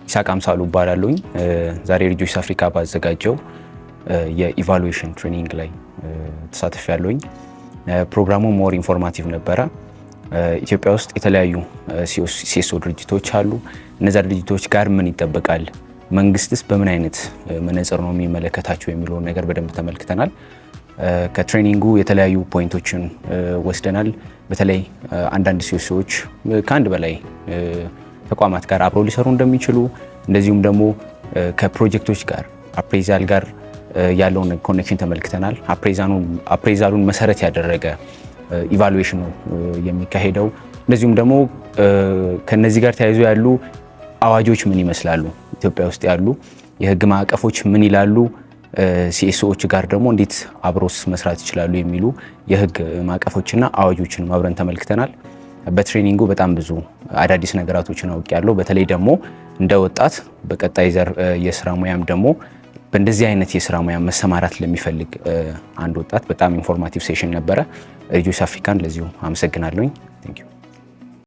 ይስሐቅ አምሳሉ እባላለሁኝ። ዛሬ Rejoice Africa ባዘጋጀው የ evaluation training ላይ ተሳትፌያለሁኝ። ፕሮግራሙ more informative ነበረ። ኢትዮጵያ ውስጥ የተለያዩ CSO ድርጅቶች አሉ። እነዚያ ድርጅቶች ጋር ምን ይጠበቃል፣ መንግስትስ በምን አይነት መነጽር ነው የሚመለከታቸው የሚለውን ነገር በደንብ ተመልክተናል። ከ training ኡ የተለያዩ point ኦችን ወስደናል። በተለይ አንዳንድ CSO ዎች ከአንድ በላይ ተቋማት ጋር አብረው ሊሰሩ እንደሚችሉ፣ እንደዚሁም ደግሞ ከፕሮጀክቶች ጋር appraisal ጋር ያለውን connection ተመልክተናል። Appraisal ኡን መሰረት ያደረገ evaluation ነው የሚካሄደው። እንደዚሁም ደግሞ ከነዚህ ጋር ተያይዞ ያሉ አዋጆች ምን ይመስላሉ፣ ኢትዮጵያ ውስጥ ያሉ የህግ ማዕቀፎች ምን ይላሉ፣ CSO ዎች ጋር ደግሞ እንዴት አብሮስ መስራት ይችላሉ የሚሉ የህግ ማዕቀፎችና አዋጆችን አብረን ተመልክተናል። በ training ኡ በጣም ብዙ አዳዲስ ነገራቶችን አውቄያለሁ። በተለይ ደግሞ እንደ ወጣት በቀጣይ ዘር የስራ ሙያም ደግሞ በእንደዚህ አይነት የስራ ሙያ መሰማራት ለሚፈልግ አንድ ወጣት በጣም informative session ነበረ። Rejoice Africa ን ለዚሁ አመሰግናለሁኝ። Thank you.